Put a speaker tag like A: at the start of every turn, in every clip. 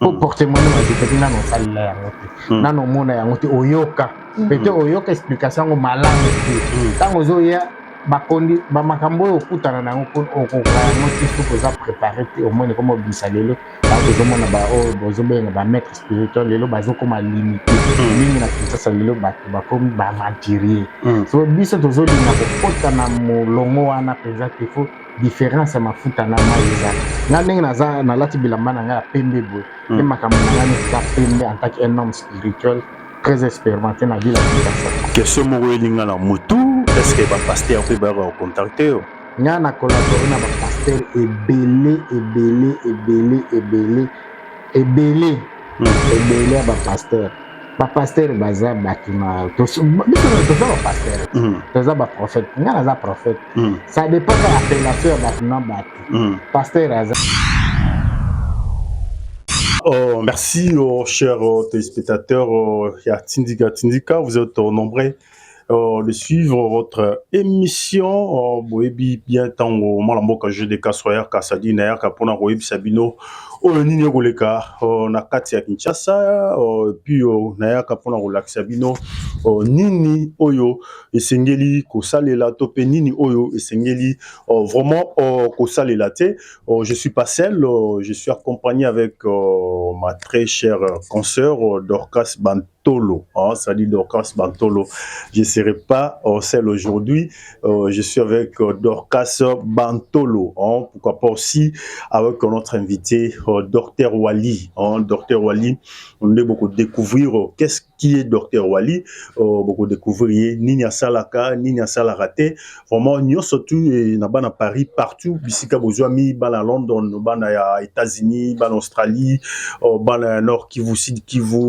A: Po porte-monnaie mazipeti, nano osalela yango te, nano omona yango te. Oyoka peut-être, oyoka explication yango malamu te. Ntango ozoya, bakondi bamakambo oyo okutana na yango, okoka yango te soki oza préparé te. Omoni koma obimisa lelo, tozomona baoyo bozobenga bamaître spirituel, lelo bazokoma limité mingi na Kinshasa. Lelo bato bakomi baaventurier. So biso tozolinga kokota na molongo wana mpenza te. Faut différence ya mafuta na mai eza. Nga ndenge naza, nalati bilamba na ngai ya pembe boye nde makambo na ngai nyonso eza pembe, en tant qu'un homme spirituel très expérimenté na ville ya Kinshasa.
B: Question moko elinga na motu: est ce que bapasteur mpe bayaka kocontacte yo?
A: Nga na collabore na bapasteur ebele, ebele, ebele, ebele, ebele, ebele ya bapasteur. Bapasteur baza bato na biso. Toza bapasteur, toza baprophète. Nga naza prophète. Ça dépend ka appellation ya bato na bato. Pasteur aza
B: Oh, merci aux chers téléspectateurs ya Tindika Tindika. Vous êtes nombreux de suivre votre émission. Boyebi bien, ntango mwana mboka JDK soyaka sadi nayaka mpona koyebisa bino oyo nini ekoleka na kati ya Kinshasa, puis nayaka mpona kolakisa bino nini oyo esengeli kosalela to mpe nini oyo esengeli vraiment kosalela te. Je suis pas seul, je suis accompagné avec ma très chère consoeur Dorcas Bantolo, hein, c'est-à-dire Dorcas Bantolo. Je ne serai pas seul aujourd'hui, je suis avec Dorcas Bantolo, hein, pourquoi pas aussi avec notre invité Docteur Wali, hein. Docteur Wali, on doit beaucoup découvrir qu'est-ce qui est Docteur Wali, beaucoup découvrir nini asalaka, nini asalaka te. Vraiment nyonso tu na bana Paris, partout bisika bozwami, bana London, bana ya États-Unis, bana Australie, bana ya Nord Kivu, Sud Kivu,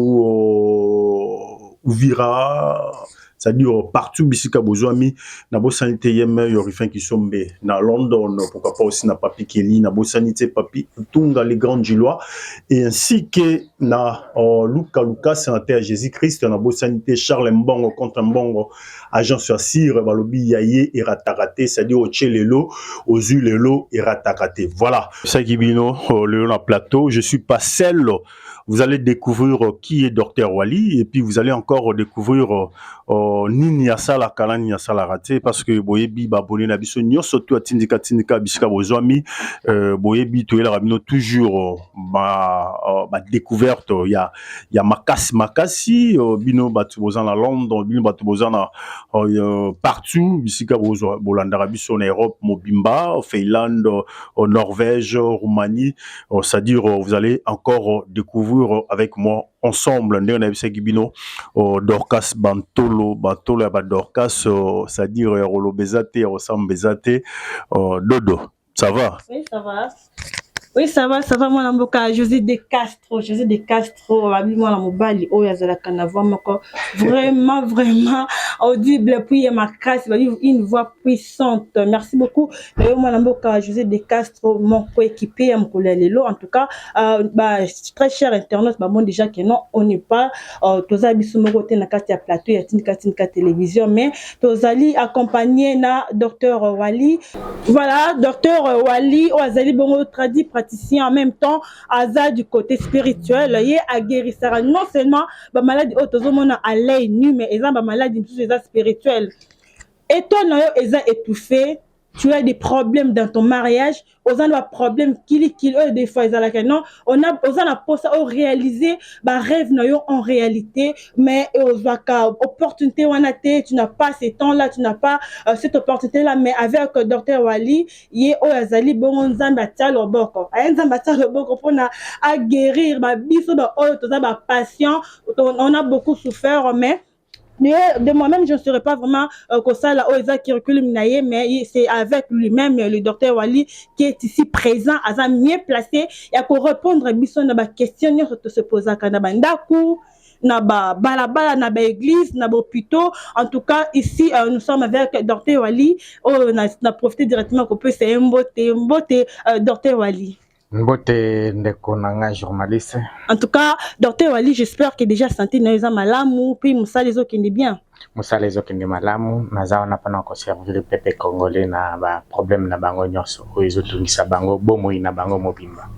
B: Uvira, c'est-à-dire partout bisika bozwami. Nabosani te ye Yorifin Kisombe na London, pourquoi pas aussi na Papi Kelly, nabosani te Papi Tunga, les grands Gilois, et ainsi que na Luka Luka, sénateur Jésus-Christ. Nabosani te Charles Mbongo contre Mbongo, agence ya Sire, balobi ya ye erataka te, c'est-à-dire otie lelo, ozwi lelo, erataka te. Voilà, saki bino lelo na plateau, je suis pas seul. Vous allez découvrir qui est Docteur Wali et puis vous allez encore découvrir nini asalaka na nini asalaka te, parce que boyebi, baabonnés na biso nyonso tu atindika tindika bisika bozwami, boyebi toyelaka bino toujours ba découverte ya makasi makasi. Bino bato boza na Londres, bino bato boza na partout bisika bolandaka biso na Europe mobimba, Finlande, Norvège, Roumanie, c'est-à-dire vous allez encore découvrir avec moi ensemble ndenge nayebisaki bino Dorcas Bantolo, Bantolo ya badorcas, c'est-à-dire ya koloba eza te, ya kosamba eza te. Dodo, ça va?
C: Oui, ça va. Oui, ça va, ça va, mwana mboka José de Castro, José de Castro, babi mwana mobali oyo azalaka na voix moko vraiment, vraiment audible, puis ya makasi, babi une voix puissante. Merci beaucoup. Na mwana mboka José de Castro, mon coéquipier ya mokolo ya lelo. En tout cas, bah, très cher internaute, bah, bon, déjà que non, on n'est pas toza biso moko te na kati ya plateau ya Tindika Tindika Télévision, mais tozali accompagné na Docteur Wali. Voilà, Docteur Wali oyo azali bongo tradi praticien, en même temps aza du côté spirituel. Ye aguérissaka non seulement bamaladi oyo tozomona à l'œil nu, mais eza bamaladi mosusu eza spirituel. Étoile na yo eza étouffé, tu as des problèmes dans ton mariage, oza na baproblème kilikili oyo des fois ezalaka non, oza na mposa oréaliser barêve na yo en réalité, mais ozwaka opportunité wana te, tu n'as pas ce temps là, tu n'as pas cette opportunité là. Mais avec Docteur Wali, ye oyo azali bongo Nzambe atia loboko, aye Nzambe atia loboko mpona aguérir babiso baoyo toza bapatient, on a beaucoup souffert. Mais de moi-même, je ne saurais pas vraiment kosala oyo eza curriculum na ye, mais c'est avec lui-même, le docteur Wali, qui est ici présent, aza mieux placé ya korépondre biso na baquestion nyonso tosepozaka na bandako, na ba balabala, na baéglise, na bahôpitaux. En tout cas, ici nous sommes avec docteur Wali oyo na profité directement kopesa ye mbote. Mbote, docteur Wali.
A: Mbote, ndeko na ngai journaliste.
C: En tout cas, docteur Wali, j'espère que déjà santé na yo eza malamu, mpe mosala ezokende bien.
A: Mosala ezokende malamu. Naza wana mpona koservir peuple congolais na baproblème na bango nyonso oyo ezotungisa bango bomoi na bango mobimba.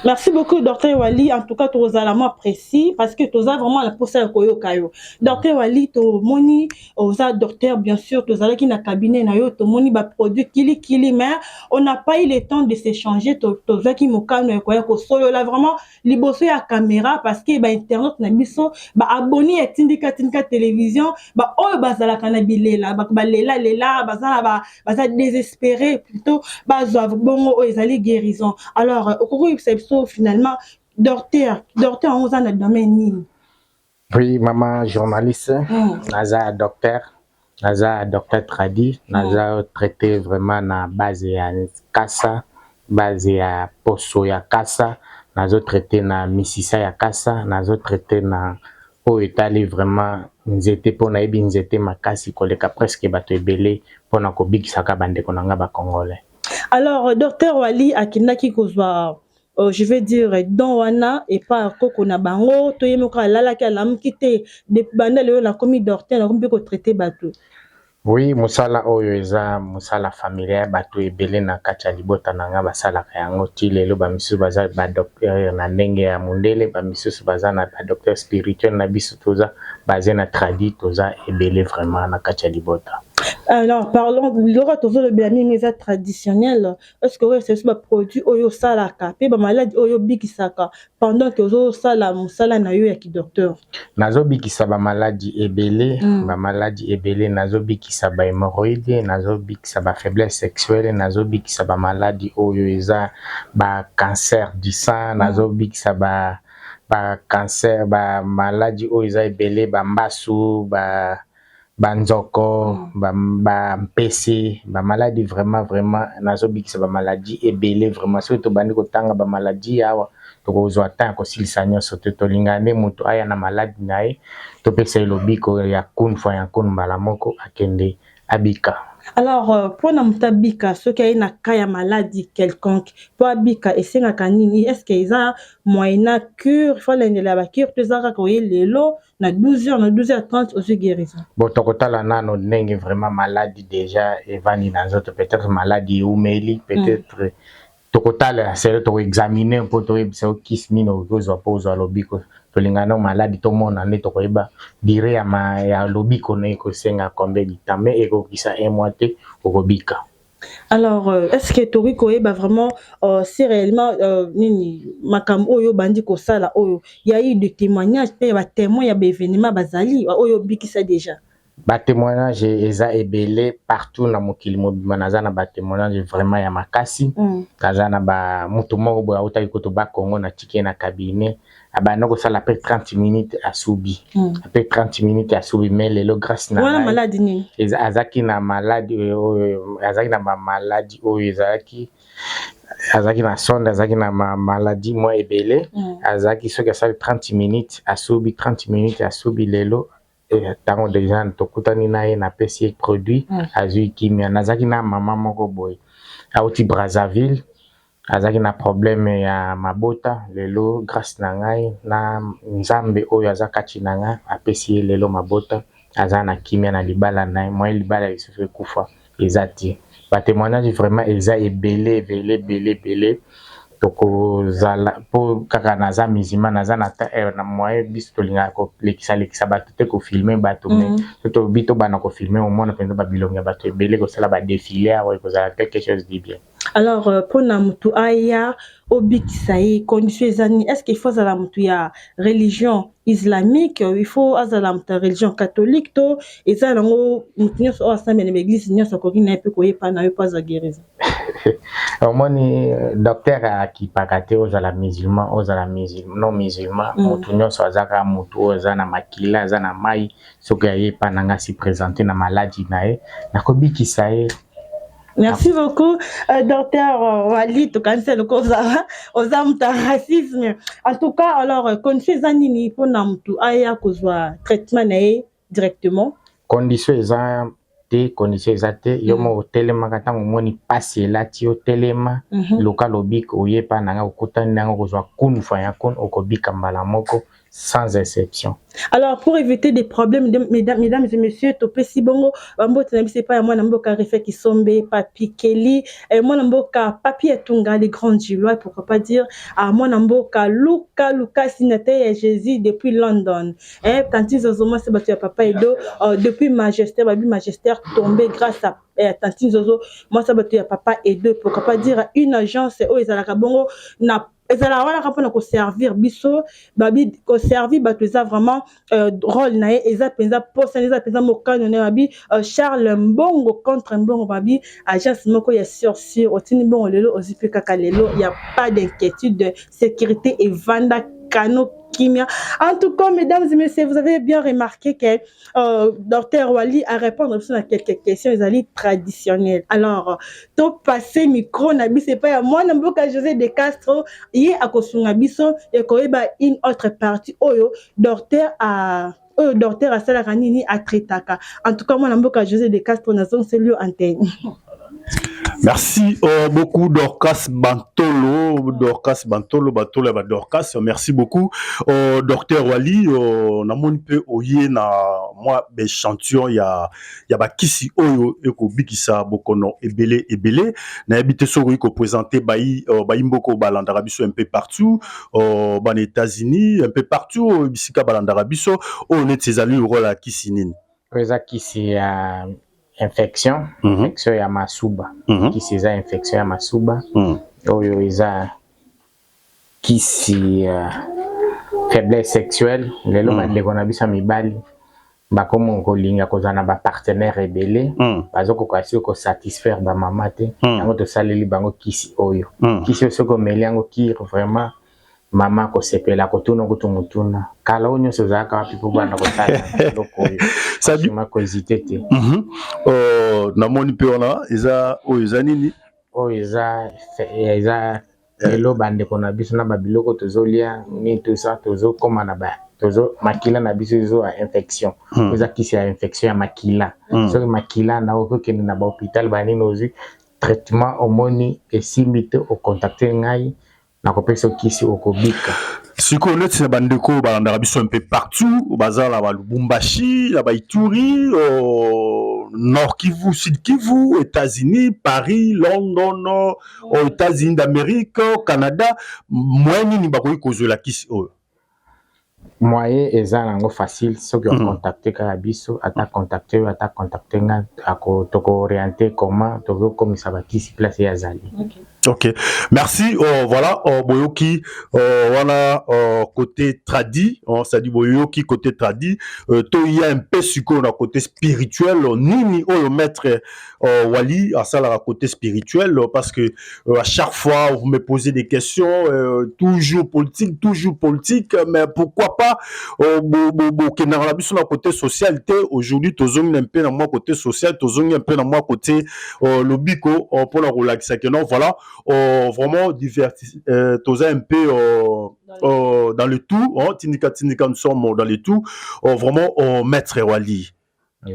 C: Merci beaucoup, docteur Wali. En tout cas, tozala mwa précis parce que toza vraiment na posa ya koyoka yo. Docteur Wali, tomoni oza docteur, bien sûr, tozalaki na cabinet na yo, tomoni baproduit kilikili, mais on n'a pas eu le temps de s'échanger. Tozwaki mokano ya koya kosolola vraiment liboso ya caméra parce que bainternaute na biso, baabonné ya Tindika Tindika Télévision, baoyo bazalaka na bilela, balela lela, baza na baza désespéré, plutôt bazwa bongo oyo ezali guérison. Alors, okoki koyebisa biso finalement, docteur yango oza na domaine nini?
A: Oui, mama journaliste, naza docteur, naza docteur tradi, naza traité vraiment na base ya kasa, base ya poso ya kasa, nazotraite na misisa ya kasa, nazotraite na oyo etali vraiment nzete, mpo nayebi nzete makasi koleka presque bato ebele, mpona kobikisaka bandeko na nga bacongolais.
C: Alors, docteur Wali akendaki kozwa, je vais dire, don wana epa koko na bango to ye moko alalaki, alamuki te, banda lelo nakomi docteur, nakomi mpe kotraite bato?
A: Oui, mosala oyo eza mosala familial. Bato ebele na kati ya libota na nga basalaka yango ti lelo. Bamisusu baza badocteur na ndenge ya mondele, bamisusu baza na badocteur spirituel na biso. Toza baze na tradi, toza ebele vraiment na kati ya libota.
C: Alors, parlons, biloko tozolobela mingi eza traditionnel. Est ce que oyo biso baproduit oyo osalaka mpe bamaladi oyo obikisaka pendant ke ozosala mosala na yo ya kidocteur?
A: Nazobikisa bamaladi ebele, bamaladi ebele. Nazobikisa bahémorroïde, nazobikisa bafaiblesse sexuelle, nazobikisa bamaladi oyo eza bacancer du sang, nazobikisa ba bacancer, bamaladi oyo eza ebele, bambasu, ba banzoko, bampese, bamaladi vraiment vraiment nazobikisa bamaladi ebele vraiment. Soki tobandi kotanga bamaladi awa, tokozwa temps ya kosilisa nyonso te. Tolingaka nde moto aya na maladi na ye, topesa ye lobiko ya kun fa ya kun, mbala moko akende, abika.
C: Alors, mpona moto abika, soki aye na cas ya maladie quelconque, mpo abika esengaka nini? Est ce que eza moyen cure, faut alandela bacure, to eza kaka oye lelo na 12 heures, na 12 heures 30 ozwi guérison?
A: Bon, tokotala nano ndenge vraiment maladi déjà evandi na nzoto. Peut-être maladi eumeli, peut-être tokotala sele, tokoexamine mpo toyebisa kisi nini okoki kozwa mpo ozwa lobiko. Tolingana no maladi, tomona nde tokoyeba durée ya lobiko na ekosenga combien du temps, mais ekokisa un mois te, okobika.
C: Alors, est ce que tokoki koyeba vraiment si réellement nini makambo oyo obandi kosala oyo, ya eu de témoignage mpe batémoin ya baévénement bazali oyo obikisa déjà?
A: Batémoignage eza ebele partout na mokili mobimba. Naza na batémoignage vraiment ya makasi. Naza na ba moto moko boye autaki kutu Bakongo, natiki ye na cabinet, abanda kosala pe 30 minutes, asubi. Ape 30 minutes, asubi. Mais lelo, grâce na
C: wana maladi nini?
A: Azalaki na maladi oyo, azalaki na bamaladi oyo ezalaki, azalaki na sonde, azalaki na maladi mwa ebele. Azalaki soki asali 30 minutes, asubi, 30 minutes, asubi. Lelo ntango deja tokutani na ye, napesi ye produit, azwi kimia. Nazalaki na mama moko boye auti Brazzaville, azalaki na problème ya mabota. Lelo, grâce na ngai na Nzambe oyo aza kati na ngai, apesi ye lelo mabota, aza na kimia na libala na ye. Moye libala lisusu ekufa eza te. Batémoignage vraiment eza ebele, ebele, ebele, ebele. Tokozala mpo kaka naza musulman, naza na na moyen. Biso tolingaka kolekisa-lekisa bato te, kofilme bato, mais to tobi tobanda kofilme, omona mpenza babilongi ya bato ebele, kosala badéfilé awa ekozala quelque chose de bien.
C: Alors, mpona motu aya obikisa ye, condition eza nini? Est ce que il faut azala motu ya religion islamique, il faut azala motu ya religion catholique, to eza nango motu nyonso oyo asambela na baeglise nyonso akoki na ye mpe koyepa na yo mpo azwa guérison?
A: Omoni, docteur akipaka te ozala musulman, ozala non musulman. Motu nyonso aza kaka motu oyo aza na makila, aza na mai. Soki aye epa na nga, se présente na maladi na ye, nakobikisa ye.
C: Merci beaucoup, docteur Wali. Tokanisi loko oza moto ya racisme. En tout cas, alors, condition eza nini mpona motu aya kozwa traitement na ye directement?
A: Condition eza te, condition eza te. Yo moko otelemaka ntango omoni mpasi elati yo, telema, luka lobiko, oye epa na nga, okutani nanga, okozwa kun fa ya kun, okobika mbala moko. Sans exception.
C: Alors, pour éviter des problèmes, mesdames, mesdames et messieurs, topesi bongo bambote na biso epai ya mwana mboka Refe Kisombe, Papi Kelly, mwana mboka Papi Etunga, les grands Gilois, pourquoi pas dire à mwana mboka Luka Luka Sinate ya Jésus depuis London. Tanti Zozo, moi c'est bato ya Papa Edo depuis Majesté, babi Majesté tombé grâce à Tanti Zozo, moi c'est bato ya Papa Edo, pourquoi pas dire une agence oyo ezalaka bongo na ezalaka wana mpona koservir biso, babi koservir bato eza vraiment rôle na ye, eza mpenza posa, eza mpenza mokano na ye. Babi Charles Mbongo contre Mbongo, babi agence moko ya sur sur otindi mbongo lelo, ozwi mpe kaka lelo, ya pas d'inquiétude, sécurité evanda kano kimia. En tout cas, mesdames et messieurs, vous avez bien remarqué que Dr Wali a répondu à quelques questions ezali traditionnelles. Alors, to passer micro na biso epai ya mwana mboka José de Castro, ye akosunga biso ekoyeba une autre partie oyo docteur a oyo docteur asalaka nini, atraitaka. En tout cas, mwana mboka José de Castro, nazongiseli yo antenne.
B: Merci beaucoup Dorcas Bantolo, Dorcas Bantolo, Bantolo ba Dorcas. Merci beaucoup Docteur Wali, namoni pe oye na mwa échantillon ya bakisi oyo ekobikisa bokono ebele ebele. Nayebi te soki ko présenter bayi mboko balandaka biso un peu partout, bana États-Unis, un peu partout bisika balandaka biso, oyo neti ezali lokola kisi nini?
A: Oyo eza kisi ya infection, infection ya masuba. Kisi eza infection ya masuba. Oyo eza kisi ya faiblesse sexuelle. Lelo bandeko na biso ya mibali bakomi kolinga kozala na bapartenaire ebele, bazokoka soki kosatisfaire bamama te. Yango tosaleli bango kisi oyo. Kisi oyo, soki omeli yango kire, vraiment mama kosepela, kotuna kutu motuna kala oyo nyonso ozalaka wapi mpo banda kosala eloko oyo. Franchement, kohésiter te.
B: Namoni mpe wana eza oyo eza nini?
A: Oyo eza lelo bandeko na biso na babiloko tozolia nini, tout ça, tozokóma na ba tozo makila na biso ezwa infection. Eza kisi ya infection ya makila. Soki makila na okokende na bahôpital banini, ozwi traitement, omoni esimbi te, ocontacte ngai, nakopesa kisi, okobika.
B: Sikoyo neti na bandeko oyo balandaka biso un peu partout, baza na balubumbashi, na baituri, Nord Kivu, Sud Kivu, États-Unis, Paris, London, aux États-Unis d'Amérique, Canada, moyen nini bakoki kozwela kisi oyo?
A: Moyen eza nango facile, soki ocontacte kaka biso, ata contacte oyo, ata contacte nga, tokooriente comment tokokomisa bakisi place ye azali.
B: Ok, merci. Voilà, boyoki wana côté tradi, c'est-à-dire boyoki côté tradi, to y a un peu sikoyo na côté spirituel, nini oyo maître Wali asalaka côté spirituel, parce que à chaque fois vous me posez des questions, toujours politique, mais pourquoi pas bokendaka na biso na côté social te? Aujourd'hui tozongi un peu na mwa côté social, tozongi un peu na mwa côté lobiko mpona kolakisa ke non, voilà, vraiment diverti, toza un peu dans le tout, hein, tindika tindika, nous sommes dans le tout. Vraiment, maître Wali,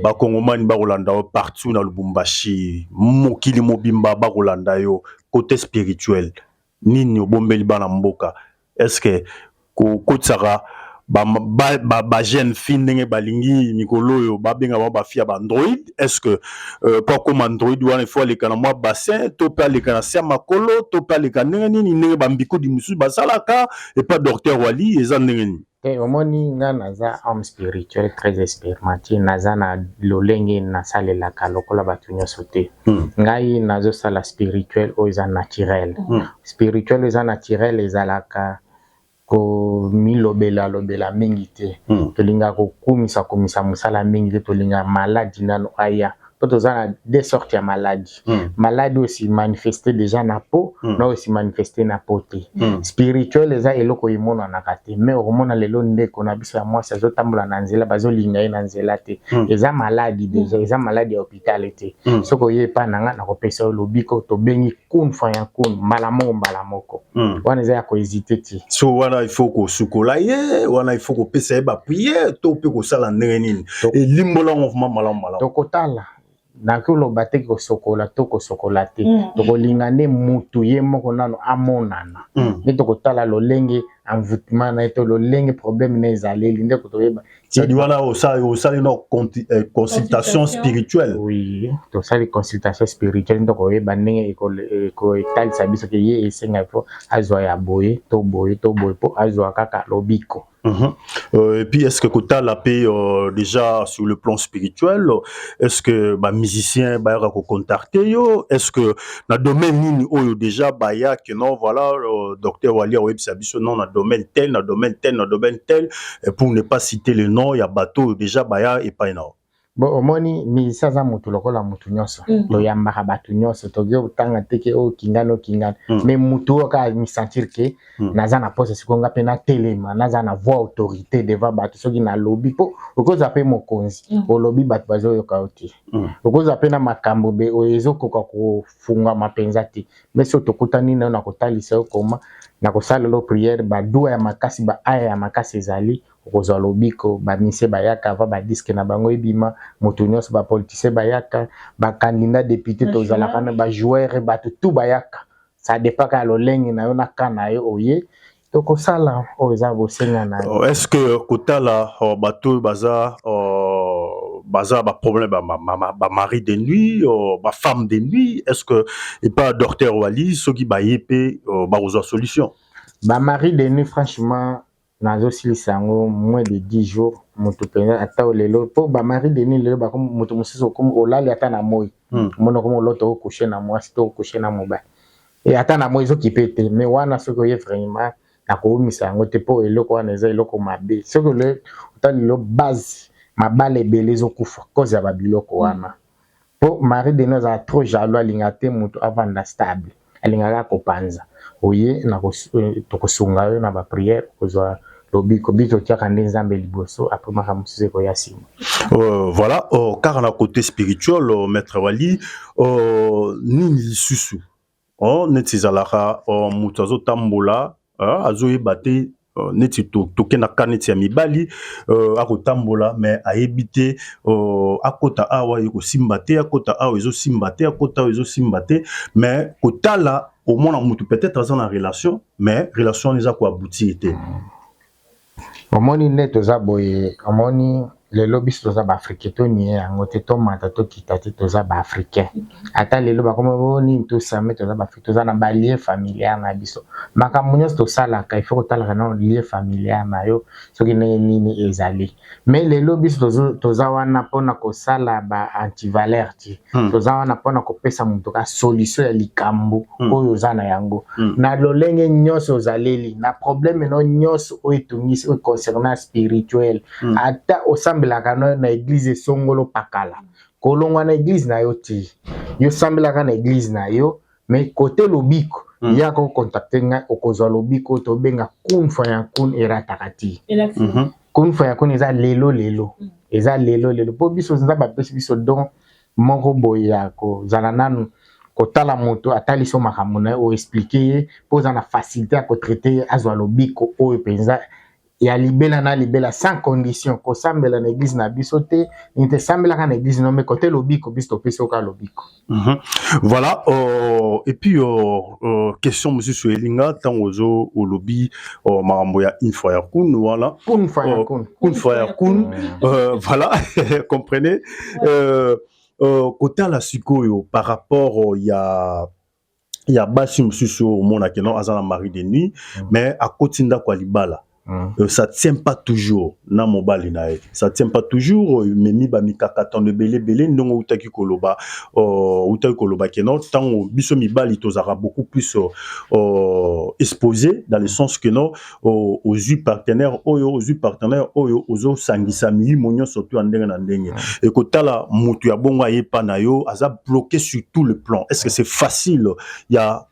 B: bakongomani bakolanda yo partout na Lubumbashi, mokili mobimba bakolanda yo. Côté spirituel, nini obombeli bana mboka? Est ce que kokotisaka bajeune fille ndenge balingi mikolo oyo babenga bango bafille ya baandroid, est ce que po akóma android wana, il faut aleka na mwa bassin to mpe aleka na se ya makolo to mpe aleka ndenge nini, ndenge bambikodi mosusu basalaka? Epa docteur Wali eza ndenge nini?
A: Te, omoni, nga naza homme spirituel très expérimenté, naza na lolenge nasalelaka lokola bato nyonso te. Ngai nazosala spirituel oyo eza naturel. Spirituel oyo eza naturel ezalaka komilobela lobela mingi te. Tolingaka kokumisa kumisa mosala mingi te. Tolingaka maladi nano aya, mpo toza na deux sortes ya maladi. Maladi oyo esi manifeste déjà na peau, na oyo esi manifeste na peau te. Spirituel eza eloko emonanaka te, mais okomona lelo ndeko na biso ya mwasi azotambola na nzela, bazolinga ye na nzela te. Eza maladi déjà, eza maladi ya hôpital te. Soki oye epa na nga, nakopesa yo lobiko, tobengi kun fa ya kun, mbala moko mbala moko. Wana eza ya kohésiter te.
B: So wana il faut kosukola ye, wana il faut kopesa ye baprière to mpe kosala ndenge nini? Elimbola ngo vraiment malamu malamu.
A: Tokotala, nakoloba te kosokola to kosokola te. Tokolinga nde mutu ye moko nano amonana, nde tokotala lolenge. envoûtement na ye to lolenge problème na ezaleli nde kotoyeba.
B: C'est-à-dire wana osali no consultation spirituelle?
A: Oui, tosali consultation spirituelle nde koyeba ndenge ekotalisa biso ke ye esenga fo azwa ya boye to boye to boye mpo azwa kaka lobiko.
B: Et puis, est-ce que kotala pe déjà sur le plan spirituel, est-ce que ba musicien bayaka ko contacter yo? Est-ce que na domaine nini oyo déjà baya que non, voilà, docteur Wali oyebisa biso non, na domaine tel, na domaine tel, na domaine tel, et pour ne pas citer le nom, ya bato déjà baya epai na?
A: Bon, omoni, musicien aza motu lokola motu nyonso. Toyambaka bato nyonso, tokoki kotanga te ke oyo kingani, oyo kingani. Mais motu oyo kaka misentir ke naza na posa sikoyo nga mpe natelema, naza na voix autorité devant bato. Soki nalobi, mpo okozwa mpe mokonzi, olobi, bato bazoyoka yo te. Okozwa mpe na makambo be oyo ezokoka kofungwama mpenza te, mais soki tokutani na yo, na kotalisa yo koma na kosalela yo prière, baduwa ya makasi, baaya ya makasi ezali, okozwa lobiko. Bamusiciens bayaka avant badisques na bango ebima, moto nyonso, bapoliticien bayaka, bacandidat député, tozalaka na bajoueur, bato tu bayaka. Ça dépend kaka lolenge na yo na ka na yo oye, tokosala oyo eza bosenga na yo.
B: Est-ce que kotala bato oyo baza baproblème, bamari de nuit, bafemme de nuit, est-ce que epa docteur Wali, soki baye mpe, bakozwa solution?
A: Bamari de nuit, franchement, nazosilisa yango moins de 10 jours. Moto mpenza ata lelo, mpo bamari de nuit lelo, moto mosusu okomi olali ata na moi, omoni okomi olota okoucher na mwasi to okoucher na mobali, e ata na moi ezokipe te. Mais wana soki oye, vraiment nakowumisa yango te, mpo eloko wana eza eloko mabe. Soki otali lelo, base mabala ebele ezokufa cause ya babiloko wana, mpo mari de nuit azala trop jaloux, alingaka te moto avanda stable, alingaka kopanza. Oye, tokosunga yo na baprière, kozwa lobiko. Biso totiaka nde Nzambe liboso, après makambo mosusu ekoya nsima.
B: Voilà, kaka na côté spirituel, maître Wali, nini lisusu? Neti ezalaka moto azotambola, azoyeba te, neti tokendaka neti ya mibali, akotambola mais ayebi te, akota awa ekosimba te, akota awa ezosimba te, akota awa ezosimba te. Mais kotala, omona motu peut-être aza na relation, mais relation wana eza koaboutir te.
A: Omoni nde toza boye, omoni lelo biso toza baafricain, tonie yango te, tomata tokita te, toza baafricain. Ata lelo bakoma bo nini, tosame, toza baafricain, toza na balien familial na biso. Makambo nyonso tosalaka, il faut kotalaka nano lien familial na yo soki ndenge nini ezali. Mais lelo biso toza wana mpona kosala ba antivaleur te. Toza wana mpona kopesa moto ka solution ya likambo oyo oza na yango. Na lolenge nyonso ozaleli na problème no nyonso oyo etungisi, oyo concernant spirituel. Ata osambelaka no na église esongolo pakala, kolongwa na église na yo te, yo sambelaka na église na yo, mais kote lobiko, yaka ocontacter ngai, okozwa lobiko. Tobenga kun fa ya kun, erataka te. Kun fa ya kun eza lelo lelo, eza lelo lelo, mpo biso Nzambe apesi biso don moko boye ya kozala nanu kotala moto, atalisi yo makambo na ye, oexpliquer ye, mpo oza na facilité ya kotraiter ye, azwa lobiko oyo mpenza ya libela na libela, sans condition. Kosambela na église na biso te, nini te, sambelaka na église no, mais kote lobiko, biso topesi oka lobiko.
B: Voilà, et puis question mosusu elinga, ntango ozo olobi makambo ya une fois ya kun wana.
A: Kun fa ya kun.
B: Kun fa ya kun, voilà, comprenez, kotala sikoyo par rapport ya basi mosusu oyo omonake non, aza na mari de nuit, mais akoti ndako ya libala, ça tient pas toujours na mobali na ye, ça tient pas toujours, memi bamikakatano ebele ebele. Ndenge outaki koloba ke non, ntango biso mibali tozalaka beaucoup plus exposé, dans le sens que non, ozwi partenaire oyo, ozwi partenaire oyo, ozosangisa milimo nyonso to ya ndenge na ndenge. Ekotala moto ya bongo ayepa na yo, aza bloqué sur tout le plan. Est ce que c'est facile ya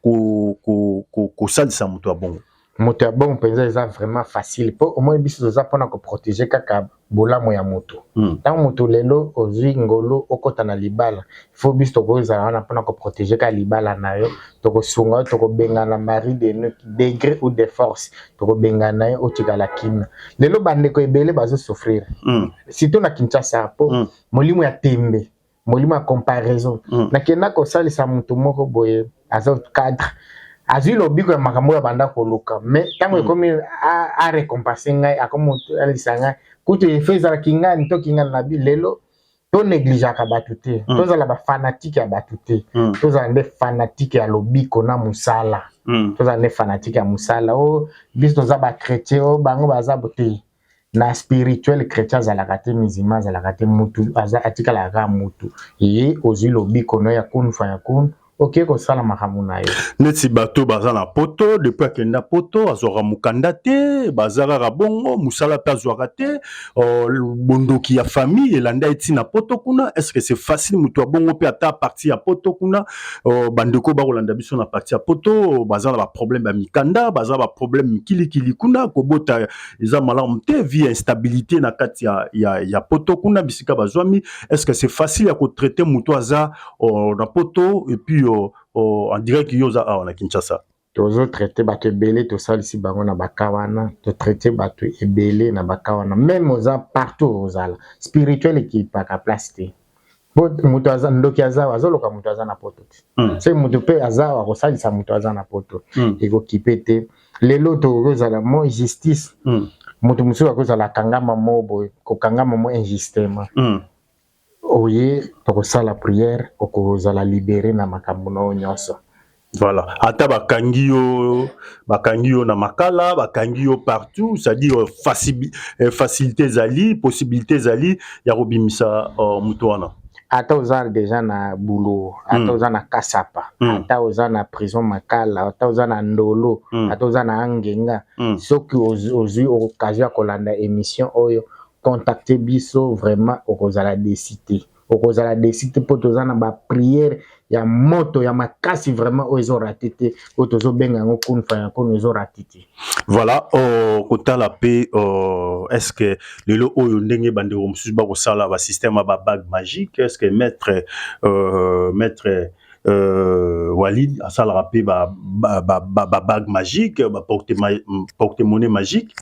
B: kosalisa moto ya bongo?
A: Moto ya bongo mpenza eza vraiment facile, mpo omoni biso toza mpona koprotéger kaka bolamu ya moto. Ntango moto lelo ozwi ngolu okɔta na libala, fo biso tokozala wana mpona koprotéger kaka libala na yo. Tokosunga yo, tokobengana mari de nuit de gré ou de force, tokobengana ye, otikala kimia. Lelo bandeko ebele bazosouffrir, surtout na Kinshasa, mpo molimo ya tembe, molimo ya comparaison. Nakenda kosalisa moto moko boye, aza cadre, Azwi lobiko ya makambo oyo abanda koluka, mais ntango ekomi arécompense ngai, akomi alisa ngai kutu efe ezala kingani to kingani na bi. Lelo tonégligeaka bato te. Tozala bafanatiques ya bato te. Tozala nde fanatique ya lobiko na mosala. Tozala nde fanatique ya mosala. O biso toza bachrétien, o bango baza te. Na spirituel, chrétien azalaka te, musulman azalaka te. Mutu aza atikalaka kaka mutu. Ye ozwi lobiko no ya kun fa ya kun, oke kosala makambo na yo.
B: Neti bato baza na Poto, depuis akenda Poto azwaka mokanda te, baza kaka bongo, mosala mpe azwaka te, bondoki ya famille elanda eti na Poto kuna. Est ce que c'est facile moto ya bongo mpe ata parti ya Poto kuna, bandeko bakolanda biso na parti ya Poto, baza na baproblème ya mikanda, baza baproblème mikilikili kuna, kobota eza malamu te, vie ya instabilité na kati ya Poto kuna bisika bazwami, est ce que c'est facile ya kotraiter moto aza na Poto et puis en direct yo oza awa na Kinshasa?
A: Tozotraiter bato ebele, tosalisi bango na baka wana. Totraiter bato ebele na baka wana. Même oza partout, ozala spirituel, ekipaka place te. Po moto aza ndoki, aza awa, azoluka moto aza na Poto te. Soki moto mpe aza awa, akosalisa moto aza na Poto. Ekokipe te. Lelo tokozala mo justice. Moto mosusu akozala akangama mo boye, kokangama mo injustement. Oye, tokosala prière, okozala libéré na makambo na oyo nyonso.
B: Voilà, ata bakangi yo na Makala, bakangi yo partout, c'est-à-dire facilité ezali, possibilité ezali ya kobimisa moto wana.
A: Ata oza déjà na Bulo, ata oza na Kasapa, ata oza na prison Makala, ata oza na Ndolo, ata oza na Angenga, soki ozwi occasion ya kolanda émission oyo, contacte biso. Vraiment okozala déçu te, okozala déçu te, mpo toza na baprière ya moto ya makasi vraiment oyo ezorater te, oyo tozobenga yango kun fa ya kun, ezorater te.
B: Voilà, kotala mpe est ce que lelo oyo ndenge bandeko mosusu bakosala basystème ya babague magique, est ce que maître Walid asalaka mpe babague magique, baporte-monnaie magique?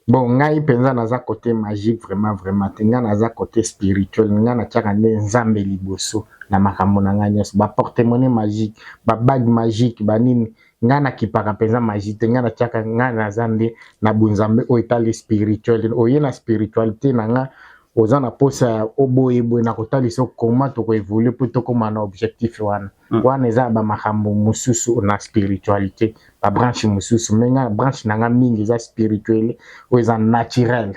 A: Bon, ngai mpenza naza côté magique vraiment vraiment te. Ngai naza côté spirituel. Ngai natiaka nde Nzambe liboso na makambo na ngai nyonso. Baporte-monnaie magique, babague magique, banini, ngai nakipaka mpenza magie te. Ngai natiaka, ngai naza nde na bunzambe oyo etali spirituel. Oye na spiritualité na ngai, oza na posa ya oboye boye, na kotalisa koma tokoévoluer mpo tokóma na objectif wana. Wana eza bamakambo mosusu na spiritualité, babranche mosusu. Mais nga, branche na nga mingi eza spirituel, oyo eza naturel,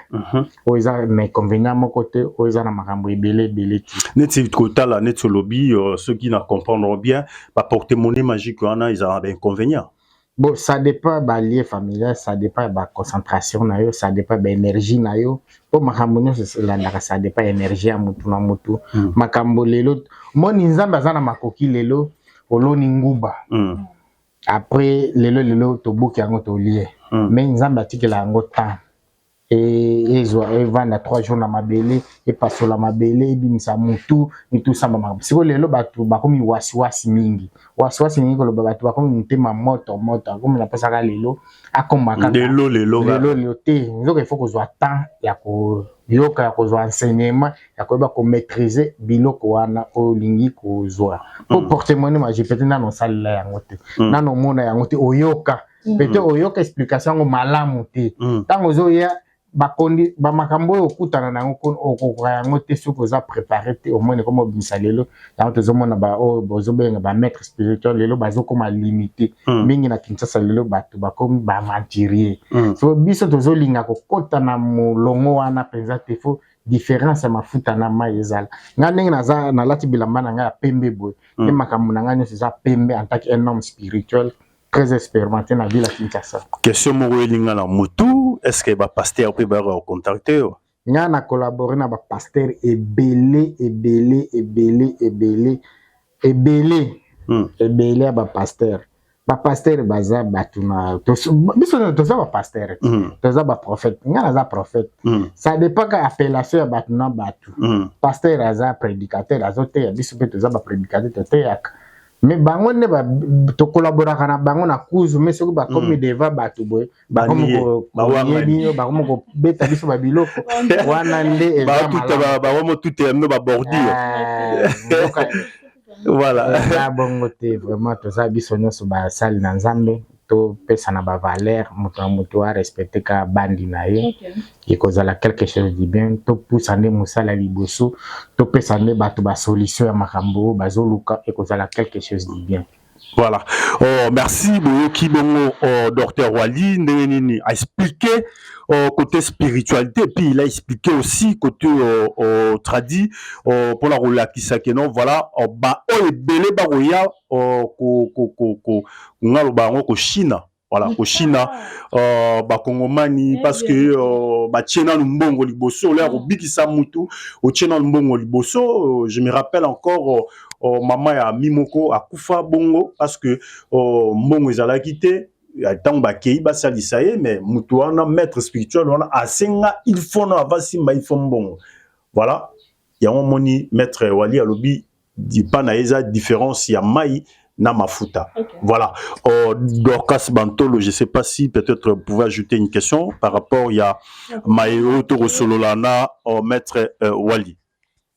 A: oyo eza na inconvénient moko te, oyo eza na makambo ebele ebele te.
B: Neti kotala, neti olobi, soki na comprendre bien, baporte-monnaie magique wana ezala na bainconvénient?
A: Bon, ça dépend balien familial, ça dépend ya baconcentration na yo, ça dépend baénergie na yo, mpo makambo nyonso elandaka, ça dépend énergie ya mutu na mutu. Makambo lelo moni, Nzambe aza na makoki. Lelo oloni nguba, après lelo lelo tobuki yango, tolie. Mais Nzambe atikela yango temps, ezwa evanda 3 jours na mabele, epasola mabele, ebimisa mutu mitusamba makambo. Sikoyo lelo bato bakomi wasiwasi mingi. Wasiwasi mingi koloba, bato bakomi motema moto moto, akomi na mposaka lelo akoma kaka.
B: Lelo lelo.
A: Lelo lelo te. Nzoka il faut kozwa temps ya koyoka, ya kozwa enseignement, ya koyeba komaîtriser biloko wana oyo olingi kozwa. Po porte-monnaie magie, peut-être nano osalela yango te, nano omona yango te, oyoka peut-être, oyoka explication yango malamu te. Ntango ozoya, bakondi bamakambo oyo okutana na yango, okokoka yango te soki oza préparé te. Omoni koma obimisa lelo yango, tozomona baoyo bozobenga bamaître spirituel lelo bazokoma limité mingi na Kinshasa. Lelo bato bakomi baaventurier. So biso tozolinga kokɔta na molongo wana mpenza te. Faut différence ya mafuta na mai ezala. Ngai ndenge naza, nalati bilamba na ngai ya pembe boye, nde makambo na ngai nyonso eza pembe, en tant qu'un homme spirituel très expérimenté na ville ya Kinshasa.
B: Question moko elinga na motu: est ce que bapasteur mpe bayaka kocontacter yo?
A: Ngai na collabore na bapasteur ebele ebele ebele ebele ebele. Ebele ya bapasteur. Bapasteur baza bato na biso, toza bapasteur, toza baprophète. Ngai naza prophète. Ça dépend ka appellation ya bato na bato. Pasteur aza prédicateur, azoteya. Biso mpe toza baprédicateur, toteyaka. Mais bango nde tokolaboraka na bango na kuzu. Mais soki bakomi devant bato boye, bakomi koyebi, bakomi kobeta biso babiloko wana nde eza.
B: Bamotuta bino babordure. Voilà.
A: Eza bongo te. Vraiment, toza biso nyonso basali na Nzambe. Topesa na bavaleur, moto na moto arespecte kaka bandi na ye. Ekozala quelque chose du bien. Topusa nde mosala liboso, topesa nde bato basolution ya makambo oyo bazoluka. Ekozala quelque chose du bien.
B: Voilà. Oh, merci boyoki bongo, oh, docteur Wali, ndenge nini a expliqué, oh, côté spiritualité, puis il a expliqué aussi côté, oh, oh, tradi, oh, pour la kolakisa ke non, voilà, oh, ba oyo ebele bakoya, oh, ko ko ko ko ngaloba yango koshina, voilà, koshina bakongomani, parce que batie nanu mbongo liboso oyo ya kobikisa mutu. Otie nanu mbongo liboso. Je me rappelle encore mama ya ami moko akufa bongo parce que mbongo ezalaki te. Ntango bakei basalisa ye, mais mutu wana, maître spirituel wana, asenga il faut no ava simba, il faut mbongo. Voilà, yango moni maître Wali alobi pa na ye eza différence ya mai na mafuta. Voilà. Dorcas Bantolo, je sais pas si peut-être vous pouvez ajouter une question par rapport ya maye tosolola na maître Wali.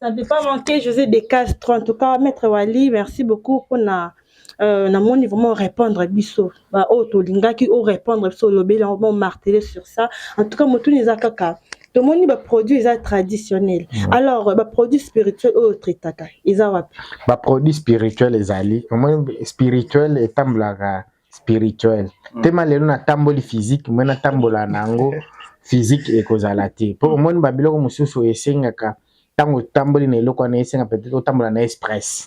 C: Ça ne peut pas manquer, José de Castro. En tout cas, maître Wali, merci beaucoup pour na namoni vraiment répondre biso ba oyo tolingaki o répondre biso, olobeli yango, bon, marteler sur ça. En tout cas, motuni eza kaka, tomoni baproduit eza traditionnel. Alors baproduit spirituel oyo otraitaka eza wapi?
A: Baproduit spirituel ezali, omoni, spirituel etambolaka spirituel. Tema lelo natamboli physique, moi natambola na yango physique ekozala te, mpo omoni babiloko mosusu esengaka, ntango otamboli na eloko wana, esenga peut-être otambola na express.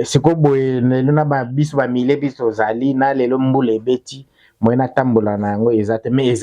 A: Sikoyo boye lelo na biso bamile, biso tozali na lelo, mbula ebeti, moye natambola na yango eza te. Mais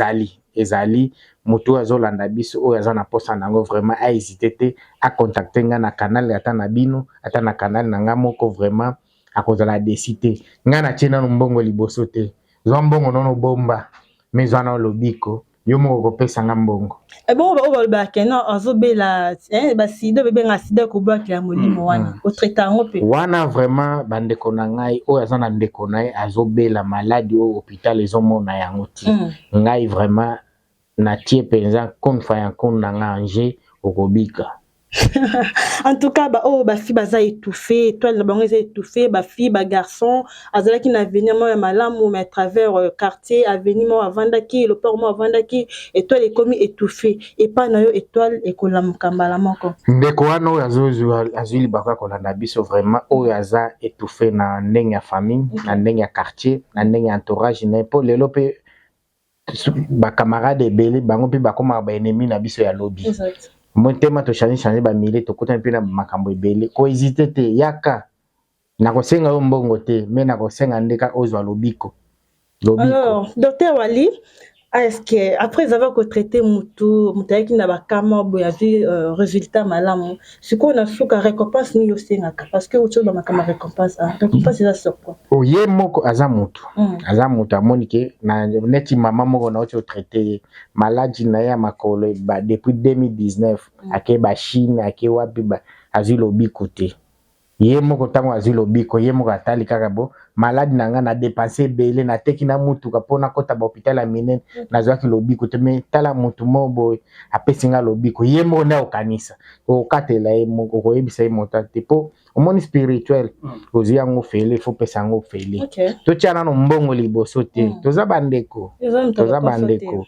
A: ezali moto oyo azolanda biso, oyo aza na posa na yango, vraiment ahésite te, acontacte nga na canal ata na bino, ata na canal na nga moko. Vraiment akozala déçu te. Nga natie nano mbongo liboso te. Zwa mbongo nono, bomba, mais zwa na lobiko yo moko kopesa nga mbongo.
C: Ebongo oyo balobaka no azobela basida, bebenga sida, kobwakela molimo wana, otraita yango mpe?
A: Wana vraiment, bandeko na ngai oyo aza na ndeko na ye azobela maladi oyo hôpital ezomona yango te, ngai vraiment natie mpenza kun fa ya kun na nga ange, okobika.
C: En tout cas, baoyo bafille baza étouffé, étoile na bango eza étouffé, bafille, bagarçon, azalaki na avenir moko ya malamu, mais à travers quartier, avenir moko avandaki, lopeur moko avandaki, étoile ekomi étouffé. Epai na yo, étoile ekolamuka mbala moko?
A: Ndeko wana oyo azwi libako ya kolanda biso, vraiment oyo aza étouffé na ndenge ya famille, na ndenge ya quartier, na ndenge ya entourage na ye, mpo lelo mpe bacamarade ebele bango mpe bakomaka baennemi na biso ya lobi. Motema tochange change bamile, tokutani mpe na makambo ebele. Kohésite te, yaka. Nakosenga yo mbongo te, me nakosenga ndeka ozwa lobiko, lobiko.
C: Alors, docteur Wali, est-ce que après avoir kotraité mutu, moto ayaki na bakama boye, azwi résultat malamu, sikoyo na suka récompense nini osengaka? Parce que otio bamakambo ya récompense, ah, récompense eza sur quoi?
A: Oye moko aza motu, aza moto amoni ke na neti mama moko nauti otraite ye, maladi na ye ya makolo ba, depuis 2019, ake bachine, ake wapi, azwi lobiko te. Ye moko ntango azwi lobiko, ye moko atali kaka bo maladi na ngai, na dépense ebele, nateki na mutuka mpo nakɔta bahôpital ya minene, nazwaki lobiko te. Me tala, motu moko boye apesi nga lobiko. Ye moko nde akokanisa, okokatela ye moko, okoyebisa ye moto te, mpo omoni spirituel, ozwi yango fele, fo pesa yango fele. Totia nano mbongo liboso te. Toza bandeko,
C: Eza moto
A: toza
C: akokoso te.
A: bandeko.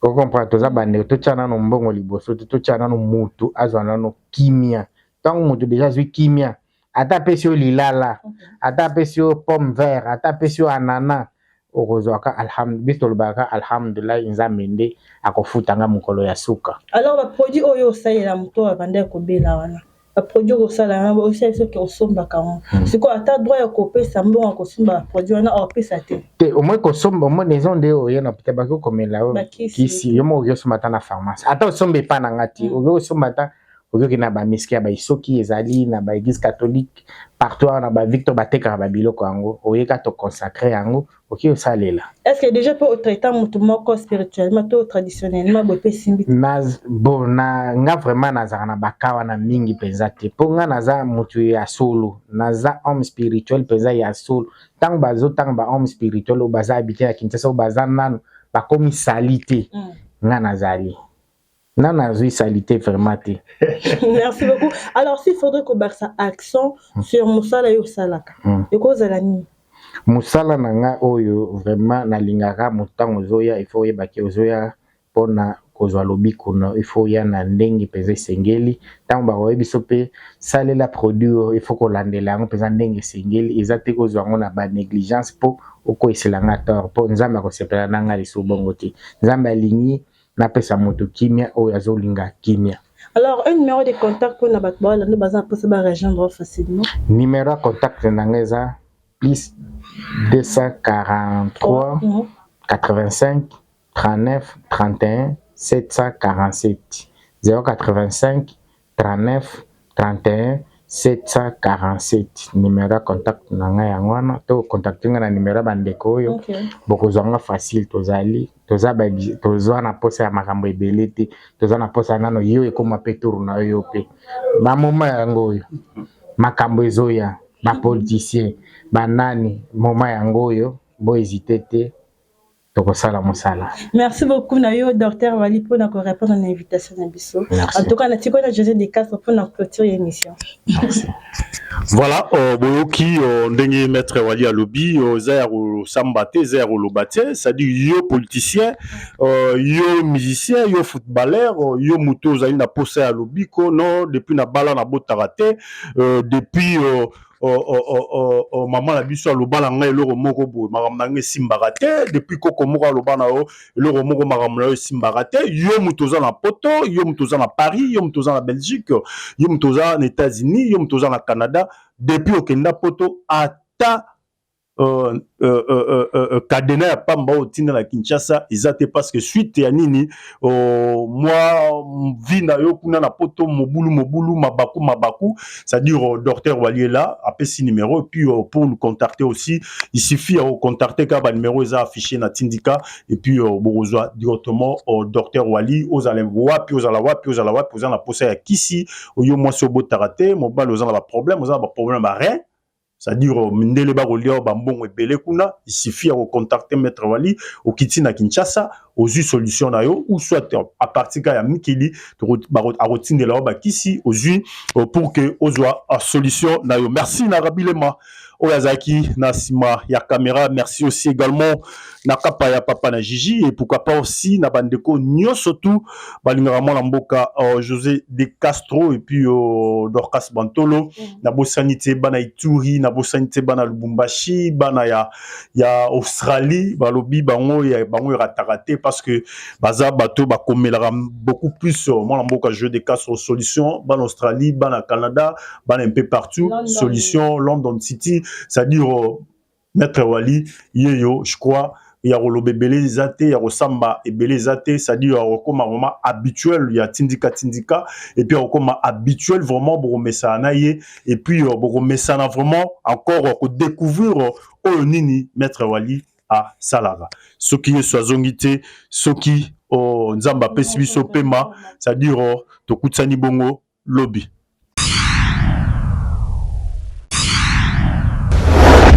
A: Ocomprendre? Toza bandeko, totia nano mbongo liboso te. Totia nano mutu azwa nano kimia. Ntango moto deja azwi kimia, ata apesi yo lilala, ata apesi yo pomme vert, ata apesi yo anana, okozwaka alhamdu. Biso tolobaka alhamdulillah, Nzambe nde akofuta nga mokolo ya suka.
C: Alors baproduit oyo osalela moto oyo abanda kobela wana, baproduit oyo osala yango, osali soki osombaka yango, sikoyo ata droit ya kopesa mbongo ya kosomba baproduit wana opesa te?
A: Te, omoi kosomba, omoi eza nde oye na hôpital, baki okomela yo
C: Bakisi.
A: kisi, yo moko okoki osomba ata na pharmacie, ata osomba epa na nga te. Okoki kosomba, ata okoki na bamiski ya baisoki ezali na baéglise catholique partout awa na bavictor, batekaka babiloko yango. Oyeka, toconsacre yango, okoki osalela.
C: Est ce que déjà mpo otraita motu moko spirituellement to traditionnellement boye mpe esimbi te?
A: Na bon, na nga vraiment nazalaka na baka wana mingi mpenza te, mpo nga naza motu ya solo, naza homme spirituel mpenza ya solo. Ntango bazotanga ba homme spirituel oyo baza habité na Kinshasa, oyo baza nanu bakomi sali te, nga nazali. Nga nazwi salite vraiment te.
C: Merci beaucoup. Alors s'il faudrait kobakisa accent sur mosala yo osalaka, ekozala nini?
A: Mosala na nga oyo vraiment nalingaka, motango ozoya, il faut oyebaki ozoya mpona kozwa lobiko na, il faut oya na ndenge mpenza esengeli. Ntango bakoyebi biso mpe salela produit oyo, il faut kolandela yango mpenza ndenge esengeli. Eza te kozwa yango na banégligence mpo okoyesela nga tort, mpo Nzambe akosepela na nga lisusu bongo te. Nzambe alingi napesa moto kimia oyo azolinga kimia.
C: Alors, un numéro de contact mpona bato baolanda, baza na mposa barejoindre facilement.
A: Numéro ya contact na nga eza +243 85 39 31 747, 085 39 31 747. Numéro ya contact na ngai yango wana. To contacte ngai na numéro ya bandeko oyo, bokozwa nga facile. Tozali toza toza na posa ya makambo ebele te. Toza na posa nano yo ekóma mpe tour na yo mpe bamoma yango oyo makambo ezoya, bapoliticien banani, moma yango oyo, bohésite te, tokosala mosala.
C: Merci beaucoup na yo, docteur Wali, mpona korépondre na invitation na biso. En tout cas, natiki na José de Castro mpona clôture ya émission.
A: Merci.
B: Voilà, boyoki ndenge maître Wali alobi, eza ya kosamba te, eza ya koloba te. C'est-à-dire yo politicien, yo musicien, yo footballeur, yo moto ozali na posa ya lobiko, no depuis na bala nabotaka te, depuis mama na biso aloba na ngai eloko moko boye, makambo na ngai esimbaka te, depuis koko moko aloba na yo eloko moko, makambo na yo esimbaka te, yo moto oza na Poto, yo moto oza na Paris, yo moto oza na Belgique, yo moto oza na États-Unis, yo moto oza na Canada, depuis okenda Poto, ata cadenas ya pamba oyo otinda na Kinshasa eza te, parce que suite ya nini, mwa vie na yo kuna na Poto mobulu mobulu, mabaku mabaku. C'est-à-dire docteur Wali est là, apesi numéro, et puis pour nous contacter aussi, il suffit ya kocontacter kaka banuméro eza affiché na Tindika, et puis bokozwa directement docteur Wali. Ozala wapi, ozala wapi, ozala wapi, oza na posa ya kisi, oyo mwasi obotaka te, mobali oza na baproblème, oza na baproblème ba rein, c'est-à-dire mindele bakolia bambongo ebele kuna, il suffit ya kocontacter maître Wali. Okiti na Kinshasa, ozwi solution na yo, ou soit à partir ka ya mikili akotindela yo bakisi, ozwi pour que ozwa solution na yo. Merci na Rabilema oyo azalaki na nsima ya caméra. Merci aussi également na kapa ya papa na Gigi, et pourquoi pas aussi na bandeko nyonso tu balingaka mwana mboka José de Castro et puis Dorcas Bantolo. Nabosani te bana Ituri, nabosani te bana Lubumbashi, bana ya Australie, balobi bango ya bango erataka te, parce que baza bato bakomelaka beaucoup plus mwana mboka José de Castro solution. Bana Australie, bana Canada, bana un peu partout.
C: London.
B: Solution London City, c'est-à-dire maître Wali yeyo, je crois ya koloba ebele eza te, ya kosamba ebele eza te. C'est-à-dire ya kokóma vraiment habituel ya Tindika Tindika, et puis ya kokóma habituel vraiment, bokomesana na ye, et puis bokomesana vraiment encore kodécouvrir oyo nini maître Wali asalaka. Soki Yesu azongi te, soki oh, Nzambe apesi biso pema, c'est-à-dire oh, tokutisani bongo lobi.